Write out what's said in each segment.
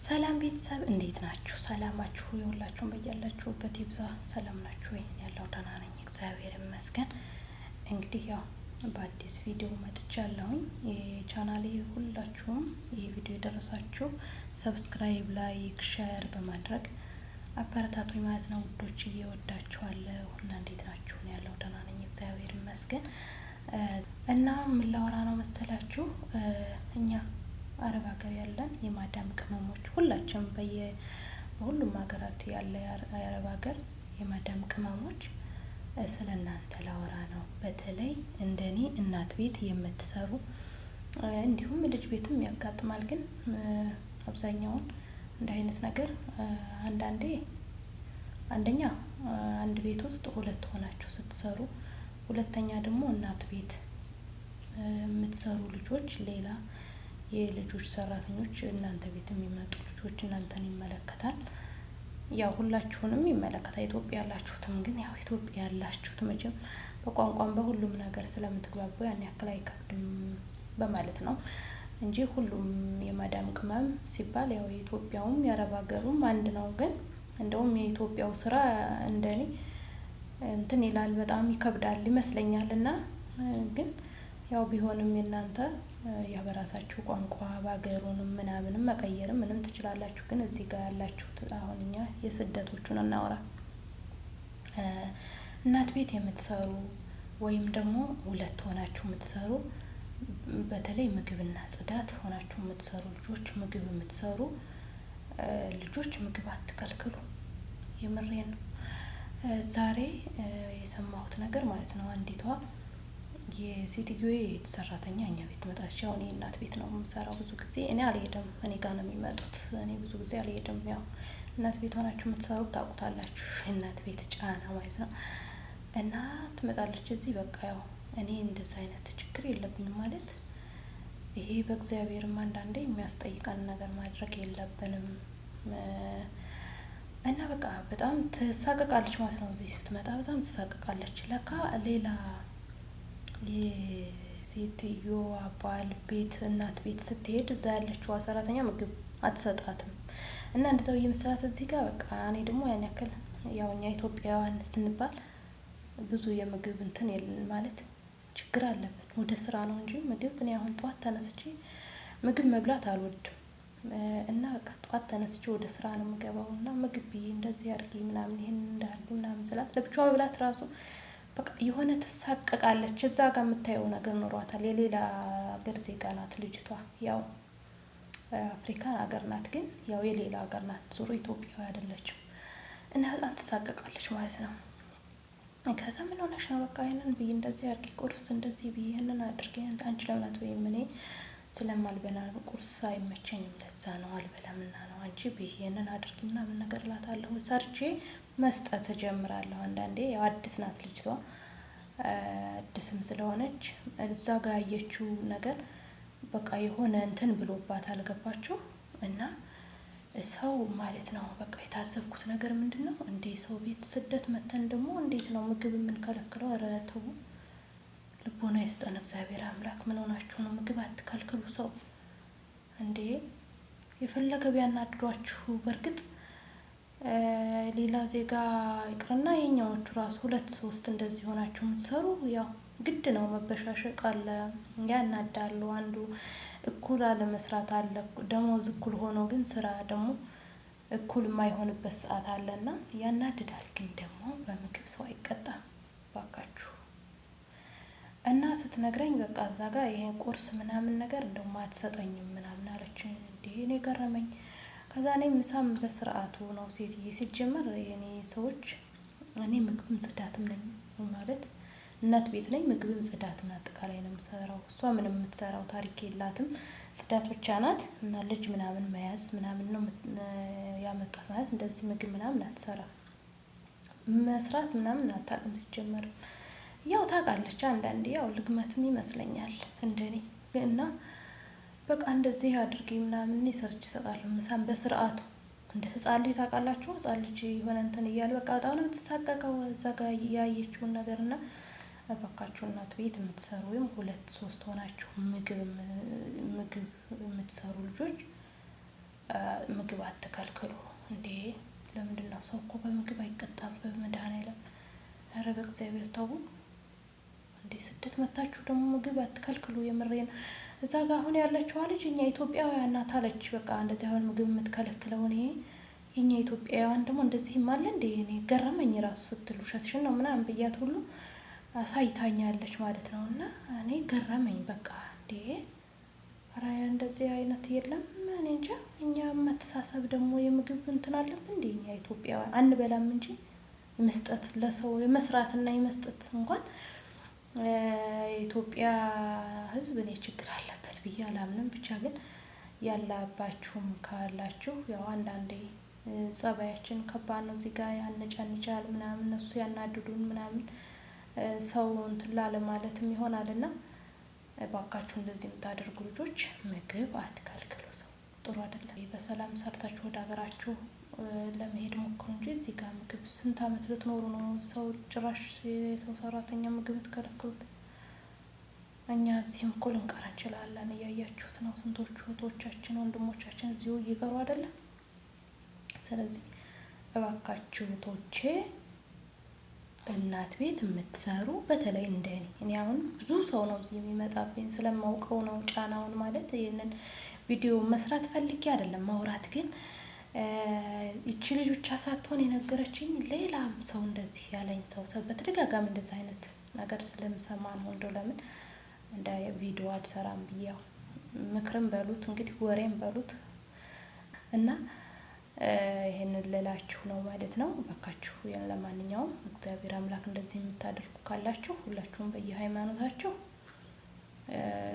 ሰላም ቤተሰብ እንዴት ናችሁ? ሰላማችሁ የሁላችሁም በያላችሁበት ይብዛ። ሰላም ናችሁ ወይ? ያለው ደህና ነኝ እግዚአብሔር ይመስገን። እንግዲህ ያው በአዲስ ቪዲዮ መጥቻለሁኝ። የቻናሌ ሁላችሁም ይህ ቪዲዮ የደረሳችሁ subscribe፣ like፣ share በማድረግ አበረታቱኝ ማለት ነው ውዶች፣ እየወዳችኋለሁ እና እንዴት ናችሁ? ያለው ደህና ነኝ እግዚአብሔር ይመስገን። እና ምን ላወራ ነው መሰላችሁ እኛ አረብ ሀገር ያለን የማዳም ቅመሞች ሁላችንም በሁሉም ሀገራት ያለ የአረብ ሀገር የማዳም ቅመሞች ስለ እናንተ ላወራ ነው። በተለይ እንደኔ እናት ቤት የምትሰሩ እንዲሁም ልጅ ቤትም ያጋጥማል። ግን አብዛኛውን እንደ አይነት ነገር አንዳንዴ አንደኛ አንድ ቤት ውስጥ ሁለት ሆናችሁ ስትሰሩ፣ ሁለተኛ ደግሞ እናት ቤት የምትሰሩ ልጆች ሌላ የልጆች ሰራተኞች እናንተ ቤት የሚመጡ ልጆች እናንተን ይመለከታል። ያው ሁላችሁንም ይመለከታል። ኢትዮጵያ ያላችሁትም ግን ያው ኢትዮጵያ ያላችሁት መቼም በቋንቋም በሁሉም ነገር ስለምትግባቡ ያን ያክል አይከብድም በማለት ነው እንጂ ሁሉም የማዳም ቅመም ሲባል ያው የኢትዮጵያውም የአረብ ሀገሩም አንድ ነው። ግን እንደውም የኢትዮጵያው ስራ እንደኔ እንትን ይላል በጣም ይከብዳል ይመስለኛል። እና ግን ያው ቢሆንም የእናንተ ያው በራሳችሁ ቋንቋ በሀገሩንም ምናምንም መቀየርም ምንም ትችላላችሁ። ግን እዚህ ጋር ያላችሁት አሁን እኛ የስደቶቹን እናውራ። እናት ቤት የምትሰሩ ወይም ደግሞ ሁለት ሆናችሁ የምትሰሩ በተለይ ምግብና ጽዳት ሆናችሁ የምትሰሩ ልጆች፣ ምግብ የምትሰሩ ልጆች ምግብ አትከልክሉ። የምሬን ነው። ዛሬ የሰማሁት ነገር ማለት ነው አንዲቷ የሴትዮዬ ሰራተኛ እኛ ቤት ትመጣለች። ያው እኔ እናት ቤት ነው የምሰራው ብዙ ጊዜ እኔ አልሄድም፣ እኔ ጋር ነው የሚመጡት። እኔ ብዙ ጊዜ አልሄድም። ያው እናት ቤት ሆናችሁ የምትሰሩት ታውቁታላችሁ፣ እናት ቤት ጫና ማለት ነው። እና ትመጣለች እዚህ በቃ ያው እኔ እንደዛ አይነት ችግር የለብኝም ማለት ይሄ በእግዚአብሔርም አንዳንዴ የሚያስጠይቀን ነገር ማድረግ የለብንም። እና በቃ በጣም ትሳቀቃለች ማለት ነው። እዚህ ስትመጣ በጣም ትሳቀቃለች። ለካ ሌላ የሴትዮዋ ባል ቤት እናት ቤት ስትሄድ እዛ ያለችዋ ሰራተኛ ምግብ አትሰጣትም። እና እንደዛው እየመሰላት እዚህ ጋር በቃ እኔ ደግሞ ያን ያክል ያው እኛ ኢትዮጵያውያን ስንባል ብዙ የምግብ እንትን የለን ማለት ችግር አለብን። ወደ ስራ ነው እንጂ ምግብ እኔ አሁን ጠዋት ተነስቼ ምግብ መብላት አልወድም። እና በቃ ጠዋት ተነስቼ ወደ ስራ ነው የምገባው። እና ምግብ ብዬ እንደዚህ አድርጊ ምናምን ይሄን እንዳርጊ ምናምን ስላት ለብቻዋ መብላት ራሱ በቃ የሆነ ትሳቀቃለች። እዛ ጋር የምታየው ነገር ኖሯታል። የሌላ ሀገር ዜጋ ናት ልጅቷ። ያው አፍሪካን ሀገር ናት፣ ግን ያው የሌላ ሀገር ናት። ዞሮ ኢትዮጵያዊ አይደለችም። እና በጣም ትሳቀቃለች ማለት ነው። ከዛ ምን ሆነሽ ነው? በቃ ይሄንን ብዬ እንደዚህ አድርጊ፣ ቁርስ እንደዚህ ብዬ ይሄንን አድርጊ፣ አንቺ ለምን አትበይም? እኔ ስለማልበላ ቁርስ አይመቸኝም፣ ለዛ ነው አልበላምና ነው። አንቺ ብዬ ይሄንን አድርጊ ምናምን ነገር እላታለሁ። ሰርቼ መስጠት እጀምራለሁ። አንዳንዴ ያው አዲስ ናት ልጅቷ፣ አዲስም ስለሆነች እዛ ጋር ያየችው ነገር በቃ የሆነ እንትን ብሎባት አልገባችሁ እና ሰው ማለት ነው። በቃ የታዘብኩት ነገር ምንድን ነው እንዴ ሰው ቤት ስደት መተን ደግሞ እንዴት ነው ምግብ የምንከለክለው? ኧረ ተው፣ ልቦና ይስጠን እግዚአብሔር አምላክ። ምን ሆናችሁ ነው? ምግብ አትከልክሉ ሰው እንዴ የፈለገ ቢያናድዷችሁ። በእርግጥ ሌላ ዜጋ ይቅርና የኛዎቹ ራሱ ሁለት ሶስት እንደዚህ ሆናችሁ የምትሰሩ ያው ግድ ነው መበሻሸቅ አለ፣ ያናዳሉ። አንዱ እኩል አለመስራት አለ። ደሞዝ እኩል ሆኖ ግን ስራ ደግሞ እኩል የማይሆንበት ሰዓት አለና ያናድዳል። ግን ደግሞ በምግብ ሰው አይቀጣም ባካችሁ። እና ስትነግረኝ በቃ እዛ ጋር ይሄ ቁርስ ምናምን ነገር እንደውም አትሰጠኝም ምናምን አለች። እንዴ እኔ ገረመኝ። ከዛ እኔ ምሳም በስርዓቱ ነው ሴትዬ። ሲጀመር የኔ ሰዎች እኔ ምግብም ጽዳትም ነኝ ማለት እናት ቤት ነኝ። ምግብም ጽዳትም አጠቃላይ ነው የምሰራው። እሷ ምንም የምትሰራው ታሪክ የላትም፣ ጽዳት ብቻ ናት። እና ልጅ ምናምን መያዝ ምናምን ነው ያመጧት ማለት እንደዚህ ምግብ ምናምን አትሰራም፣ መስራት ምናምን አታውቅም። ሲጀመር ያው ታውቃለች፣ አንዳንዴ ያው ልግመትም ይመስለኛል እንደኔ እና በቃ እንደዚህ አድርጊ ምናምን እኔ ሰርች እሰጣለሁ። ምሳም በስርዓቱ እንደ ህጻን ልጅ ታውቃላችሁ፣ ህጻን ልጅ የሆነ እንትን እያለ በቃ በጣም ነው የምትሳቀቀው እዛ ጋር ያየችውን ነገር እና እባካችሁ እናት ቤት የምትሰሩ ወይም ሁለት ሶስት ሆናችሁ ምግብ የምትሰሩ ልጆች ምግብ አትከልክሉ እንዴ! ለምንድን ነው ሰው እኮ በምግብ አይቀጣም? በመድኃኒዓለም ኧረ በእግዚአብሔር ተው እንዴ! ስደት መታችሁ ደግሞ ምግብ አትከልክሉ። የምሬን እዛ ጋ አሁን ያለችዋ ልጅ እኛ ኢትዮጵያውያን ናት አለች። በቃ እንደዚህ አሁን ምግብ የምትከለክለው እኔ የኛ ኢትዮጵያውያን ደግሞ እንደዚህም አለ እንዴ? እኔ ገረመኝ ራሱ ስትል ውሸትሽን ነው ምናምን ብያት ሁሉ አሳይታኛለች ማለት ነው። እና እኔ ገረመኝ በቃ እንዴ! ኧረ እንደዚህ አይነት የለም። እኔ እንጃ። እኛ መተሳሰብ ደግሞ የምግብ እንትን አለብን እንዴ? እኛ ኢትዮጵያውያን አንበላም እንጂ የመስጠት ለሰው የመስራትና የመስጠት እንኳን የኢትዮጵያ ሕዝብ እኔ ችግር አለበት ብዬ አላምንም። ብቻ ግን ያላባችሁም ካላችሁ ያው አንዳንዴ ጸባያችን ከባድ ነው። እዚህ ጋር ያነጫንጫል ምናምን እነሱ ያናድዱን ምናምን ሰው እንትን ላለ ማለትም ይሆናል እና እባካችሁ እንደዚህ የምታደርጉ ልጆች ምግብ አትከልክሉ። ሰው ጥሩ አይደለም። በሰላም ሰርታችሁ ወደ ሀገራችሁ ለመሄድ ሞክሩ እንጂ እዚህ ጋር ምግብ ስንት ዓመት ልትኖሩ ነው? ሰው ጭራሽ የሰው ሰራተኛ ምግብ ትከለክሉት። እኛ እዚህም እኮ ልንቀር እንችላለን። እያያችሁት ነው። ስንቶቹ እህቶቻችን ወንድሞቻችን እዚሁ እየቀሩ አይደለም። ስለዚህ እባካችሁ እህቶቼ እናት ቤት የምትሰሩ በተለይ እንደ እኔ አሁን ብዙ ሰው ነው እዚህ የሚመጣብኝ ስለማውቀው ነው ጫናውን። ማለት ይህንን ቪዲዮ መስራት ፈልጌ አይደለም ማውራት፣ ግን ይቺ ልጅ ብቻ ሳትሆን የነገረችኝ ሌላም ሰው እንደዚህ ያለኝ ሰው በተደጋጋሚ እንደዚህ አይነት ነገር ስለምሰማ ነው። እንደው ለምን እንደ ቪዲዮ አልሰራም ብዬ ያው ምክርም በሉት እንግዲህ ወሬም በሉት እና ይሄንን ልላችሁ ነው ማለት ነው። እባካችሁ ለማንኛውም እግዚአብሔር አምላክ እንደዚህ የምታደርጉ ካላችሁ ሁላችሁም በየሃይማኖታችሁ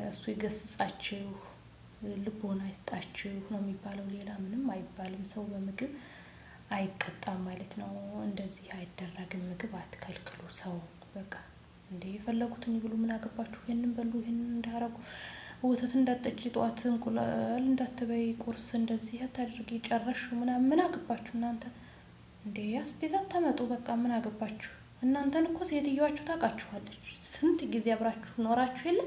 እሱ ይገስጻችሁ፣ ልቦና ይስጣችሁ ነው የሚባለው። ሌላ ምንም አይባልም። ሰው በምግብ አይቀጣም ማለት ነው። እንደዚህ አይደረግም። ምግብ አትከልክሉ። ሰው በቃ እንደ የፈለጉትን ይብሉ። ምን አገባችሁ? ይህንን በሉ፣ ይህንን እንዳረጉ፣ ወተት እንዳትጠጪ ጠዋት፣ እንቁላል እንዳትበይ ቁርስ፣ እንደዚህ አታድርጊ፣ ጨረሽ ምናምን ምን አገባችሁ እናንተ? እንዴ አስቤዛ ታመጡ በቃ ምን አገባችሁ እናንተን? እኮ ሴትዮዋችሁ ታውቃችኋለች። ስንት ጊዜ አብራችሁ ኖራችሁ የለ።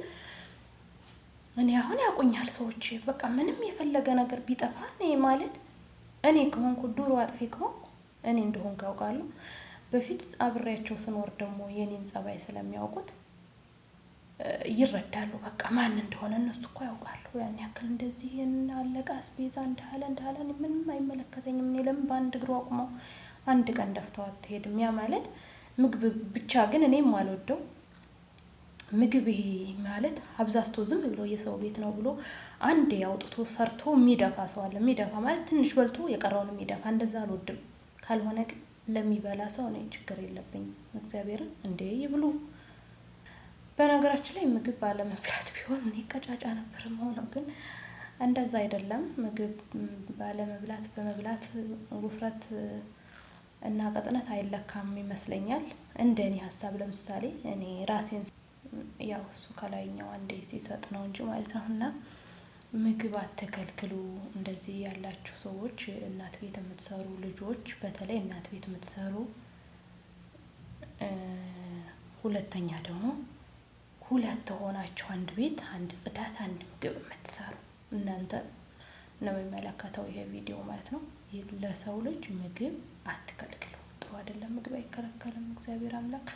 እኔ አሁን ያውቁኛል ሰዎች። በቃ ምንም የፈለገ ነገር ቢጠፋ እኔ ማለት እኔ ከሆንኩ ዶሮ አጥፊ ከሆንኩ እኔ እንደሆንኩ ያውቃሉ። በፊት አብሬያቸው ስኖር ደግሞ የኔን ጸባይ ስለሚያውቁት ይረዳሉ። በቃ ማን እንደሆነ እነሱ እኮ ያውቃሉ። ያን ያክል እንደዚህ አለቀ አስቤዛ እንዳለ እንዳለ ምንም አይመለከተኝም። እኔ ለምን በአንድ እግሩ አቁመው አንድ ቀን ደፍተው አትሄድም? ያ ማለት ምግብ ብቻ ግን እኔም አልወደው ምግብ ይሄ ማለት አብዛዝቶ ዝም ብሎ የሰው ቤት ነው ብሎ አንዴ አውጥቶ ሰርቶ የሚደፋ ሰው አለ። የሚደፋ ማለት ትንሽ በልቶ የቀረውን የሚደፋ እንደዛ አልወድም። ካልሆነ ግን ለሚበላ ሰው እኔ ችግር የለብኝም። እግዚአብሔርን እንዴ ይብሉ። በነገራችን ላይ ምግብ ባለመብላት ቢሆን እኔ ቀጫጫ ነበር መሆነው፣ ግን እንደዛ አይደለም። ምግብ ባለመብላት በመብላት ውፍረት እና ቅጥነት አይለካም ይመስለኛል፣ እንደ እኔ ሀሳብ። ለምሳሌ እኔ ራሴን ያው እሱ ከላይኛው አንዴ ሲሰጥ ነው እንጂ ማለት ነው። እና ምግብ አትከልክሉ። እንደዚህ ያላችሁ ሰዎች እናት ቤት የምትሰሩ ልጆች፣ በተለይ እናት ቤት የምትሰሩ፣ ሁለተኛ ደግሞ ሁለት ሆናችሁ አንድ ቤት አንድ ጽዳት አንድ ምግብ የምትሰሩ እናንተ ነው የሚመለከተው ይሄ ቪዲዮ ማለት ነው። ለሰው ልጅ ምግብ አትከልክሉ። ጥሩ አይደለም። ምግብ አይከለከልም። እግዚአብሔር አምላክ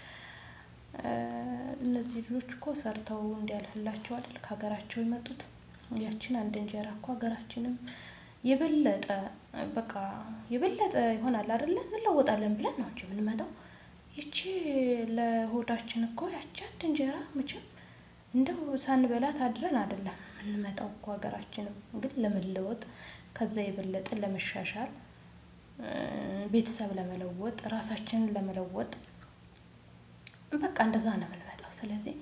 እነዚህ ልጆች እኮ ሰርተው እንዲያልፍላቸው አይደል ከሀገራቸው የመጡት። ያችን አንድ እንጀራ እኮ ሀገራችንም የበለጠ በቃ የበለጠ ይሆናል አይደለ? እንለወጣለን ብለን ነው እንጂ የምንመጣው። ይቺ ለሆዳችን እኮ ያቺ አንድ እንጀራ መቼም እንደው ሳንበላት አድረን አይደለም የምንመጣው እኮ። ሀገራችንም ግን ለመለወጥ ከዛ የበለጠ ለመሻሻል፣ ቤተሰብ ለመለወጥ፣ ራሳችንን ለመለወጥ በቃ እንደዛ ነው የምንመጣው። ስለዚህ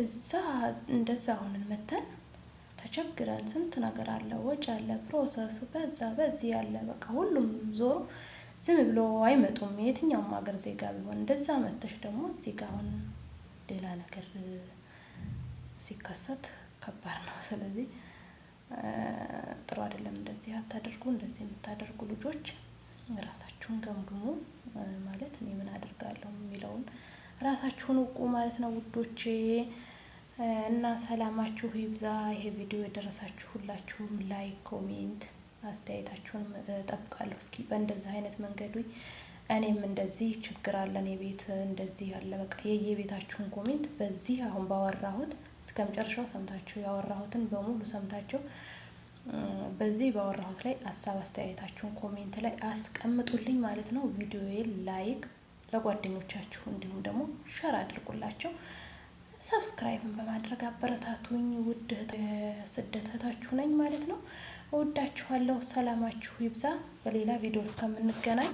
እዛ እንደዛ ሆነን መተን ተቸግረን ስንት ነገር አለ፣ ወጪ አለ፣ process በዛ በዚህ ያለ በቃ ሁሉም ዞሮ ዝም ብሎ አይመጡም። የትኛውም ሀገር ዜጋ ቢሆን እንደዛ መተሽ ደግሞ እዚህ ጋ አሁን ሌላ ነገር ሲከሰት ከባድ ነው። ስለዚህ ጥሩ አይደለም። እንደዚህ አታደርጉ። እንደዚህ የምታደርጉ ልጆች ራሳችሁን ገምግሙ። ማለት እኔ ምን አደርጋለሁ የሚለውን ራሳችሁን እውቁ ማለት ነው ውዶቼ። እና ሰላማችሁ ይብዛ። ይሄ ቪዲዮ የደረሳችሁ ሁላችሁም like፣ comment፣ አስተያየታችሁን እጠብቃለሁ። እስኪ በእንደዚህ አይነት መንገዱ እኔም እንደዚህ ችግር አለ እኔ ቤት እንደዚህ ያለ በቃ የየቤታችሁን comment በዚህ አሁን ባወራሁት እስከ መጨረሻው ሰምታችሁ ያወራሁትን በሙሉ ሰምታችሁ በዚህ ባወራሁት ላይ ሀሳብ አስተያየታችሁን comment ላይ አስቀምጡልኝ ማለት ነው። ቪዲዮዬን like ለጓደኞቻችሁ እንዲሁም ደግሞ share አድርጉላቸው። Subscribe ን በማድረግ አበረታቱኝ። ውድ ስደት እህታችሁ ነኝ ማለት ነው። እወዳችኋለሁ። ሰላማችሁ ይብዛ። በሌላ ቪዲዮ እስከምንገናኝ።